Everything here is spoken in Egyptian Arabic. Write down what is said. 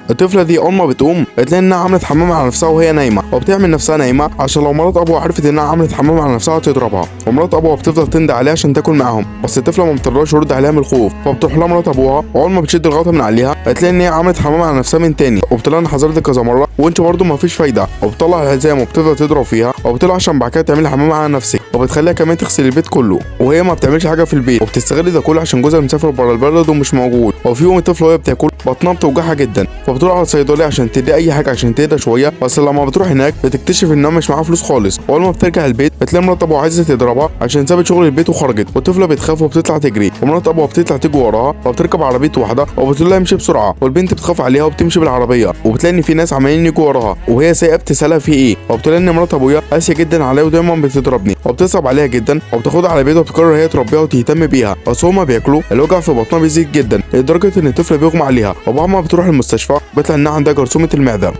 الطفلة دي اول ما بتقوم بتلاقي انها عملت حمام على نفسها وهي نايمة، وبتعمل نفسها نايمة عشان لو مرات ابوها عرفت انها عملت حمام على نفسها تضربها. ومرات ابوها بتفضل تندى عليها عشان تاكل معاهم، بس الطفلة ما بترضاش ترد عليها من الخوف، فبتروح لها مرات ابوها، واول ما بتشد الغطا من عليها بتلاقي ان هي عملت حمام على نفسها من تاني، وبتقول انا حذرتك كذا مرة وانت برضه ما فيش فايده، وبتطلع الحزام وبتفضل تضرب فيها، وبتطلع عشان بعد كده تعمل حمام على نفسك، وبتخليها كمان تغسل البيت كله، وهي ما بتعملش حاجة في البيت، وبتستغل ده كله عشان جوزها مسافر بره البلد ومش موجود. وفي يوم الطفلة وهي بتاكل بطنها بتوجعها جدا، فبتروح على الصيدلية عشان تدي اي حاجة عشان تهدى شوية، بس لما بتروح هناك بتكتشف انها مش معاها فلوس خالص. واول ما بترجع البيت بتلاقي مرات ابوها عايزه تضربها عشان سابت شغل البيت وخرجت، والطفله بتخاف وبتطلع تجري، ومرات ابوها بتطلع تجري وراها، وبتركب عربية واحدة وبتقول لها امشي بسرعة، والبنت بتخاف عليها وبتمشي بالعربية، وبتلاقي ان في ناس عمالين يجوا وراها، وهي سايقه بتسالها في ايه، وبتقول ان مرات ابويا قاسية جدا عليا ودايما بتضربني، وبتصعب عليها جدا، وبتاخدها على بيتها وبتقرر هي تربيها وتهتم بيها. بس هما بياكلوا الوجع في بطنها بيزيد جدا لدرجة ان الطفل بيغمى عليها، وبعد ما بتروح المستشفى بيطلع انها عندها جرثومة المعدة.